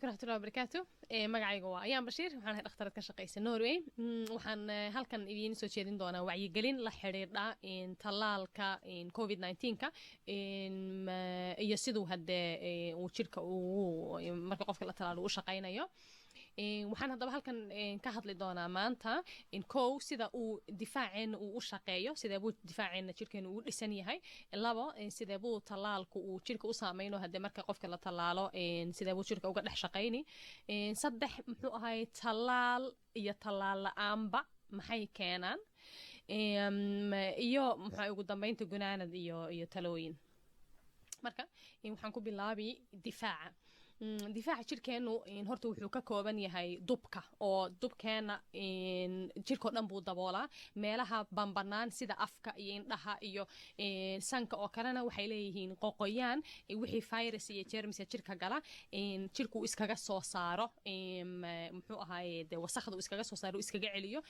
Waraxmatullahi wabarakaatu. Magacayga waa Ayaan Bashiir, waxaan ahay dhakhtarad ka shaqeysa Norway. Waxaan halkan idiin soo jeedin doonaa wacyigelin la xidhiidha tallaalka COVID 19-ka iyo siduu haddee uu jirka uu marka qofka la tallaalo u shaqeynayo. Waxaan haddaba halkan ka hadli doonaa maanta kow, sida uu difaaceena uu u shaqeeyo, sidee buu difaaceena jirkeena uu dhisan yahay; labo, sidee buu tallaalku uu jirka u saameyno, haddee marka qofka la tallaalo sidee buu jirka uga dhex shaqeyni; saddex, muxuu ahay tallaal iyo tallaal la-aanba maxay keenaan; iyo muxuu ugu dambeynta gunaanad iyo talooyin. Marka waxaan ku bilaabi difaaca. Difaaca jirkeenu horta wuxuu ka kooban yahay dubka, oo dubkeena jirkao dhan buu daboolaa. Meelaha banbanaan sida afka iyo indhaha iyo sanka oo kalena waxay leeyihiin qoqoyaan wixii virus iyo jermis jirka gala jirku iskaga soo saaro, muxuu ahaaye, dee wasakhda uu iskaga soo saaro, uu iskaga celiyo,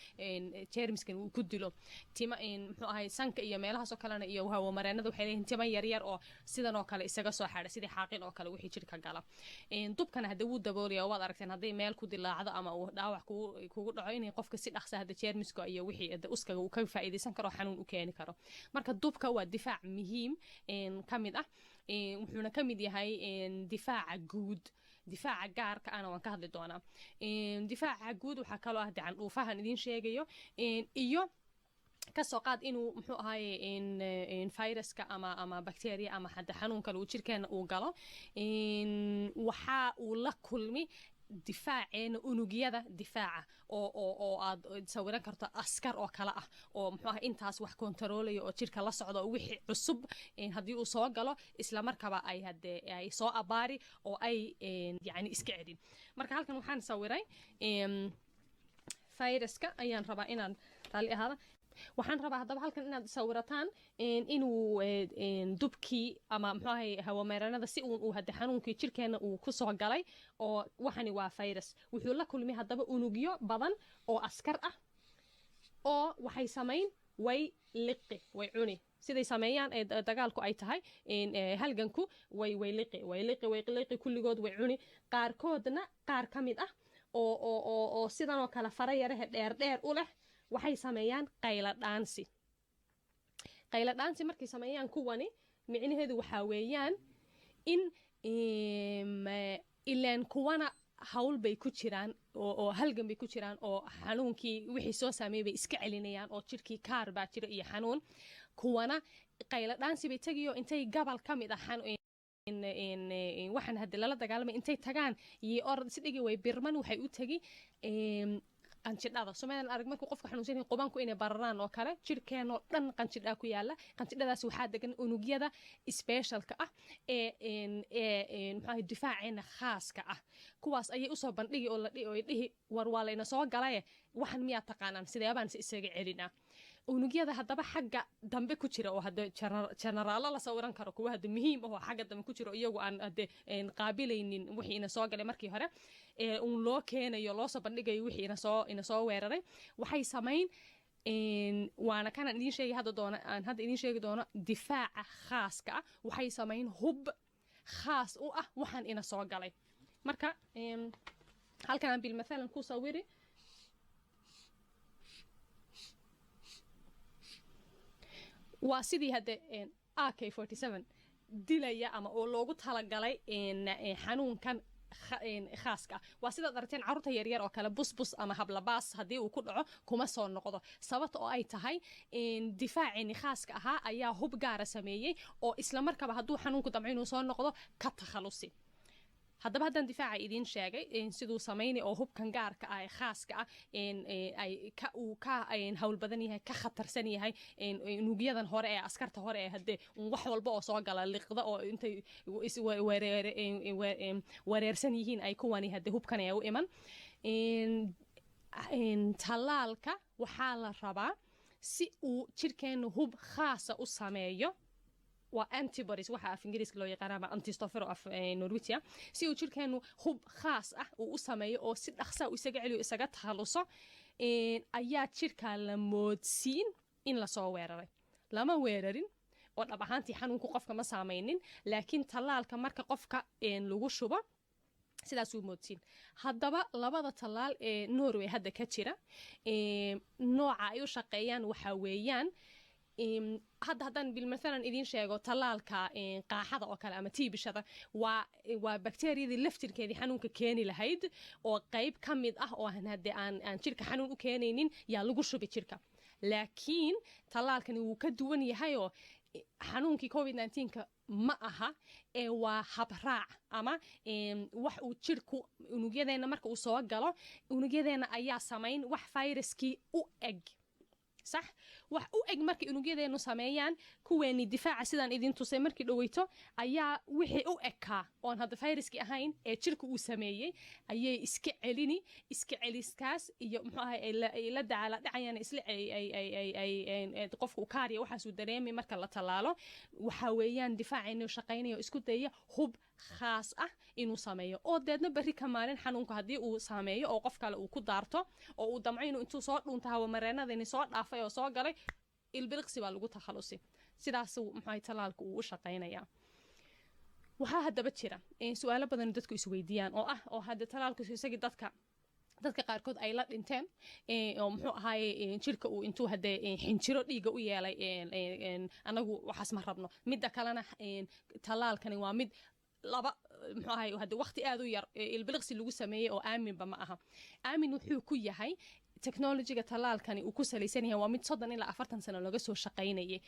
jermiskan uu ku dilo. Tima, muxuu ahaye, sanka iyo meelahaas oo kalena iyo hawamareenada waxay leeyihiin tima yaryar oo sidan oo kale isaga soo xadha, sidii xaaqin oo kale wixii jirka gala. Dubkana hadda wuu daboolaya. Waad aragteen hadday meel ku dilaacdo ama uu dhaawac kugu dhaco inay qofka si dhaqsa hadda jeermiska iyo wixii hadda uskaga uu ka faa'iidaysan karo, xanuun u keeni karo. Marka dubka waa difaac muhiim ka mid ah, wuxuuna ka mid yahay difaaca guud. Difaaca gaarka ana waan ka hadli doonaa. Difaaca guud waxaa kaloo ah candhuufahan idiin sheegayo, iyo kasoo qaad inuu, muxuu ahaye, viruska ama bacteria ama hadda xanuun kale uu jirkeena uu galo, waxaa uu la kulmi difaaceena, unugyada difaaca oo aad sawiran karto askar oo kale ah oo, muxuu ahay, intaas wax kontaroolaya oo jirka la socda, oo wixii cusub haddii uu soo galo isla markaba ay hadee ay soo abaari oo ay yacni iska celin. Marka halkan waxaan sawiray viruska ayaan rabaa inaan raalli ahaada. Waxaan rabaa haddaba halkan inaad sawirataan inuu dubkii ama, muxuu ahay, hawameeranada si uun uu hadde xanuunkii jirkeena uu kusoo galay, oo waxani waa virus. Wuxuu la kulmay haddaba unugyo badan oo askar ah oo waxay samayn, way liqi, way cuni, siday sameeyaan ee dagaalku ay tahay halganku, way liqi, way liqi, way liqi, kulligood way cuni. Qaarkoodna, qaar ka mid ah oo sidan oo kale fara yarahe dheer dheer u leh, waxay sameeyaan qayla dhaansi. Qayla dhaansi markay sameeyaan kuwani, micnaheedu waxaa weeyaan in ilaan kuwana hawl bay ku jiraan oo halgan bay ku jiraan, oo xanuunkii wixii soo saameeyay bay iska celinayaan, oo jirkii kaar baa jira iyo xanuun. Kuwana qayla dhaansi bay tegayo, intay gabal ka mid ah waxaan hadda lala dagaalamay intay tagaan iyo orod isdhigi, way birman, waxay u tegi qanjidhada. Somaalian arag markuu qofka xanuunsan yahay qubanku inay bararaan oo kale, jirkeenoo dhan qanjidhaa ku yaala. Qanjidhadaas waxaa degan unugyada specialka ah ee, muxuu, difaaceena khaaska ah. Kuwaas ayay usoo bandhigi oo la oo dhihi, "War waa layna soo galaye, waxan miyaa taqaanaan? Sideebaan se isaga celinaa?" Unugyada haddaba xagga dambe ku jira, oo hadde jenaraalo la sawiran karo, kuwa hadda muhiim ah oo xagga dambe ku jiro, iyagu aan hadde qaabilaynin wixii ina soo galay markii hore ee uun loo keenayo, loo soo bandhigayo wixii ina soo weeraray, waxay samayn, waana kanaan idiin sheegi hadda doona, aan hadda idiin sheegi doono difaaca khaaska ah, waxay samayn hub khaas u ah waxaan ina soo galay. Marka halkan aan bilmathalan ku sawiri waa sidii hadde AK 47 dilaya ama oo loogu talagalay xanuunkan khaaska ah. Waa sidaad aragteen carruurta yaryar oo kale, busbus ama hablabaas haddii uu ku dhaco kuma soo noqdo, sababta oo ay tahay difaaceeni khaaska ahaa ayaa hub gaara sameeyey oo isla markaba hadduu xanuunku damco inuu soo noqdo ka takhalusi. Haddaba haddaan difaaca idiin sheegay siduu samaynay, oo hubkan gaarka ah ee khaaska ah ay ka uu ka hawl badan yahay, ka khatarsan yahay unugyadan hore ee askarta hore ee haddee wax walba oo soo gala liqda, oo intay wareersan yihiin ay kuwani haddee hubkan ee u iman. Tallaalka waxaa la rabaa si uu jirkeenu hub khaasa u sameeyo, waa antibodies waxa af Ingiriiska loo yaqaan ama antistoffer af Norwegia, si uu jirkeenu hub khaas ah uu u sameeyo oo si dhaqsa uu isaga celiyo, isaga takhaluso, ayaa jirka la moodsiin in lasoo weeraray. Lama weerarin oo dhab ahaantii xanuunku qofka ma saameynin, laakiin tallaalka marka qofka lagu shubo Sidaasuu moodsiin. Haddaba labada tallaal ee Norway hadda ka jira, nooca ay u shaqeeyaan waxaa weeyaan, hadda haddaan bilmathalan idiin sheego tallaalka qaaxada oo kale ama tiibishada, waa bakteriyadii laftirkeedii xanuunka keeni lahayd oo qayb ka mid ah oo aan haddee aan jirka xanuun u keenaynin yaa lagu shubi jirka. Laakiin tallaalkani wuu ka duwan yahayoo xanuunkii COVID 19ka ma aha, ee waa habraac ama wax uu jirku unugyadeena marka uu soo galo, unugyadeena ayaa samayn wax fayraskii u eg. Sax, wax u eg markay unugyadeenu sameeyaan, kuweenii difaaca sidaan idin tusay markii dhoweyto ayaa wixii u ekaa oon hadda fayraskii ahayn ee jirka uu sameeyey ayay iska celini. Iska celiskaas iyo muxuu ahay ay la dacaala dhacayaan isla ay qofka uu kaariya waxaasuu dareemay marka la tallaalo, waxaa weeyaan difaacayna shaqaynaya oo isku daya hub khaas ah inuu sameeyo, oo deedna berri ka maalin xanuunka haddii uu saameeyo oo qof kale uu ku daarto oo uu damco inuu intuu soo dhuunta hawamareenadani soo dhaafay oo soo galay, ilbiriqsi baa lagu takhalusi. Sidaas muxuu tallaalku uu u shaqaynayaa. Waxaa haddaba jira su-aalo badan dadku isweydiiyaan oo ah oo hadda tallaalku isagii dadka qaarkood ay la dhinteen, oo muxuu ahaaye jirka uu intuu hadee xinjiro dhiiga u yeelay. Anagu waxaas ma rabno. Midda kalena, tallaalkani waa mid laba muxuu ahay hadde waqti aad u yar ilbiliqsi lagu sameeyey oo aaminba ma aha. Aamin wuxuu ku yahay technologyga tallaalkani uu ku salaysan yahay waa mid 30 ilaa 40 sano laga soo shaqaynayay.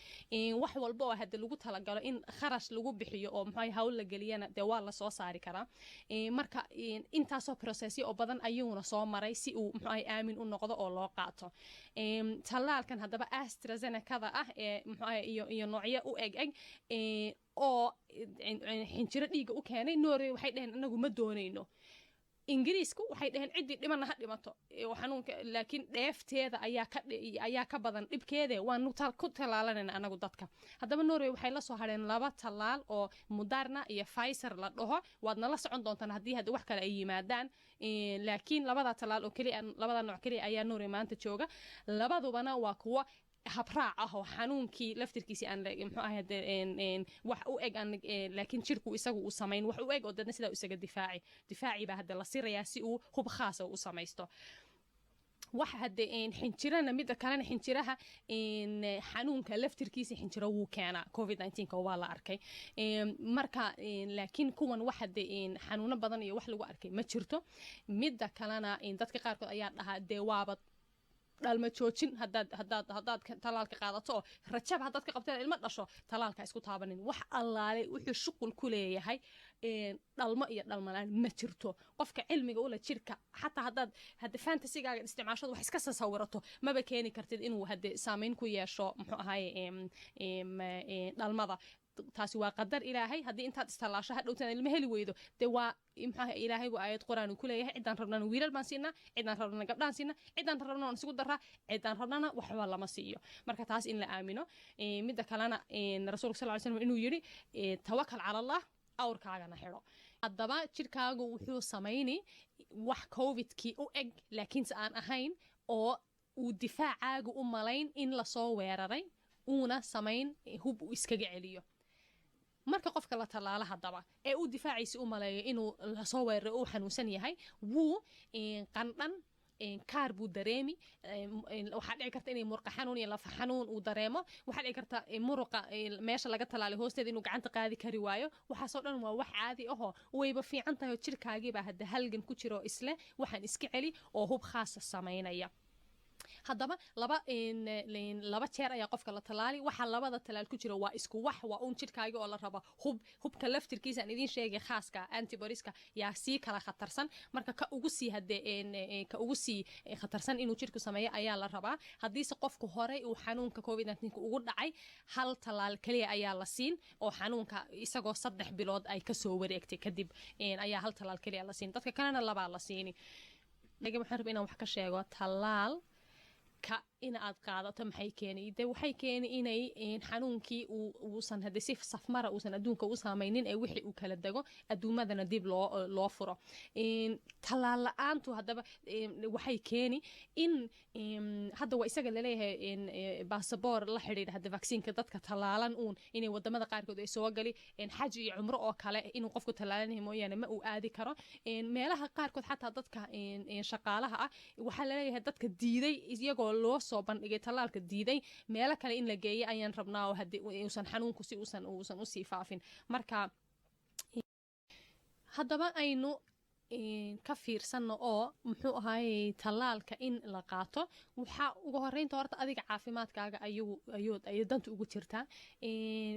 Wax walba oo hadda lagu talagalo in kharash lagu bixiyo oo muxuu hawl la geliyana dee waa la soo saari karaa. Marka intaasoo processyo oo badan ayuuna soo maray si uu muxuu ahay aamin u noqdo oo loo qaato. Tallaalkan haddaba AstraZenecada ah ee muxuu ahay iyo noocyo u eg eg oo xinjiro dhiiga u keenay, Norway waxay dhaheen anagu ma doonayno. Ingiriisku waxay dhaheen ciddii dhimana ha dhimato xanuunka, laakiin dheefteeda ayaa ka badan dhibkeede, waanu ku tallaalanayna anagu dadka. Haddaba Norway waxay la soo hadheen laba tallaal oo Moderna iyo Pfizer la dhaho. Waad nala socon doontaan haddii hadda wax kale ay yimaadaan, laakiin labada tallaal oo keliya, labada nooc keliya ayaa Norway maanta jooga. Labadubana waa kuwo habraac ah oo xanuunkii laftirkiisii aan muxuu ahay wax u eg aan, laakiin jirku isagu uu samayn wax u eg oo dadna sidaa isaga difaaci. Difaaci baa hadda la sirayaa si uu hub khaasa u samaysto. Wax hadde xinjirana, midda kalena, xinjiraha xanuunka laftirkiisa xinjiro wuu keenaa COVID 19 waa la arkay. Marka laakiin kuwan wax hadde xanuuno badan iyo wax lagu arkay ma jirto. Midda kalena, dadka qaarkood ayaa dhahaa dee waaba dhalma joojin haddaad talaalka qaadato oo rajaba haddaad ka qabteen ilmo dhasho, talaalka isku taabanin. Wax allaale wuxuu shuqul ku leeyahay dhalmo iyo dhalmalaan ma jirto. Qofka cilmiga ula jirka, xataa haddaad hadde fantasygaaga isticmaashada wax iska sasawirato, maba keeni kartid inuu hadde saameyn ku yeesho muxuu ahaye dhalmada. Taasi waa qadar Ilaahay. Haddii intaad istallaasho hadhowtaan ilma heli weydo, dee waa maxaa Ilaahay buu aayad Qur-aan uu ku leeyahay: ciddaan rabnana wiilal baan siinaa, ciddaan rabnana gabdhaan siinaa, ciddaan rabnana waan isugu daraa, ciddaan rabnana waxba lama siiyo. Marka taas in la aamino. Midda kalena, rasuulka sal ly slam inuu yidhi: "Tawakal cala Allah, awrkaagana xidho." Haddaba jirkaagu wuxuu samayni wax COVIDkii u eg laakiinse aan ahayn, oo uu difaacaagu u malayn in lasoo weeraray, uuna samayn hub uu iskaga celiyo. Marka qofka la tallaalo haddaba ee uu difaaciisa u maleeyo inuu lasoo weeraray, uu xanuunsan yahay, wuu qandhan, kaar buu dareemi. Waxaa dhici karta inay murqa xanuun iyo lafa xanuun uu dareemo. Waxaa dhici karta muruqa meesha laga talaalay hoosteeda inuu gacanta qaadi kari waayo. Waxaasoo dhan waa wax caadi ahoo wayba fiican tahay, oo jirkaagiibaa hadda halgan ku jiro isle waxaan iska celi oo hub khaasa samaynaya. Haddaba laba jeer ayaa qofka la tallaali. Waxa labada talaal ku jira waa isku wax, waa uun jidhkaaga oo la raba hub. Hubka laftirkiisa aan idiin sheegay khaaska antibodieska yaa sii kala khatarsan. Marka ka ugu sii hadee ka ugu sii khatarsan inuu jidhku sameeyo ayaa la rabaa. Haddiise qofku horey uu xanuunka COVID 19 ugu dhacay, hal tallaal keliya ayaa la siin, oo xanuunka isagoo 3 bilood ay kasoo wareegtay kadib ayaa hal tallaal keliya la siin. Dadka kalena labaa la siini. Waxaan rabaa inaan wax ka sheego tallaal ka In aad qaadato maxay keeni? De waxay keeni inay xanuunkii uusan hadde si safmara uusan adduunka u saamaynin ee wixii uu kala dego, adduumadana dib loo furo. Tallaal la-aantu haddaba waxay keeni in hadda waa isaga laleeyahay basaboor la xidhiidha hadda vaccineka dadka tallaalan uun inay wadamada qaarkood ay soo gali, xaj iyo cumro oo kale inuu qofku tallaalan yahay mooyaane ma uu aadi karo. Meelaha qaarkood xataa dadka shaqaalaha ah waxaa laleeyahay dadka diiday, iyagoo loo soo bandhigay tallaalka diiday, meelo kale in la geeyo ayaan rabnaa oo haddii uusan xanuunku si uusan usii faafin. Marka haddaba aynu ka fiirsano oo muxuu ahaayey tallaalka in la qaato. Waxaa ugu horeynta horta adiga caafimaadkaaga ayuu danta ugu jirtaa.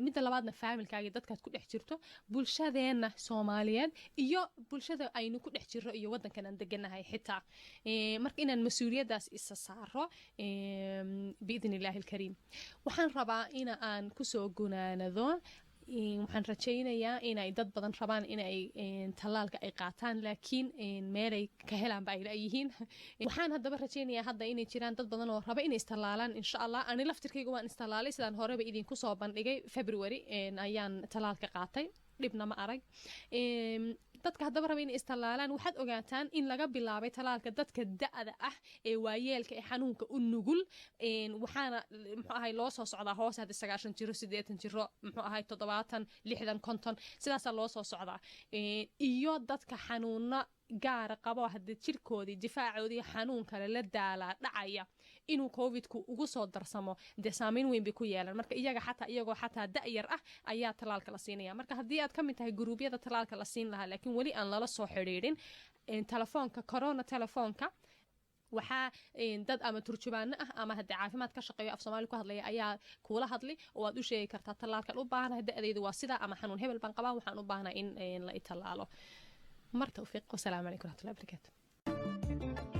Midda labaadna familykaaga, dadkaad ku dhex jirto, bulshadeenna Soomaaliyeed iyo bulshada aynu ku dhex jirro iyo waddankan aan deganahay xitaa. Marka inaan mas-uuliyaddaas isa saaro biidni Illaahi alkariim. Waxaan rabaa ina aan kusoo gunaanado, waxaan rajaynayaa inay dad badan rabaan inay tallaalka ay qaataan, laakiin meelay ka helaanba ay la'yihiin. Waxaan haddaba rajaynayaa hadda inay jiraan dad badan oo raba inay istallaalaan, insha Allah. Ani laftirkayga waan istallaalay, sidaan horeba idinku soo bandhigay. February ayaan tallaalka qaatay, dhibna ma arag. Dadka haddaba raba inay istallaalaan, waxaad ogaataan in laga bilaabay tallaalka dadka da'da ah ee waayeelka ee xanuunka u nugul. Waxaana muxuu ahay loo soo socdaa hoose hadda 90 jiro, 80 jiro, muxuu ahay 70, 60, 50, sidaasaa loo soo socdaa. Iyo dadka xanuuna gaara qabo, hadda jirkoodii difaacoodii xanuun kale la daalaa dhacaya, inuu Covidku ugu soo darsamo dee saameyn weyn bay ku yeelan. Marka iyaga xataa, iyagoo xataa da'yar ah ayaa tallaalka la siinaya. Marka haddii aad ka mid tahay guruubyada tallaalka la siin lahaa laakiin weli aan lala soo xidhiidhin, telefoonka corona telefoonka waxaa dad ama turjubaano ah ama haddii caafimaad ka shaqeeyo af Soomaali ku hadlaya ayaa kuula hadli oo aad u sheegi kartaa tallaalkan u baahanahay, da'daydu waa sidaa ama xanuun hebel baan qabaa, waxaan u baahanahay in la i tallaalo. Mar tawfiiq, wasalaamu calaykum waraxmatullahi wabarakaatu.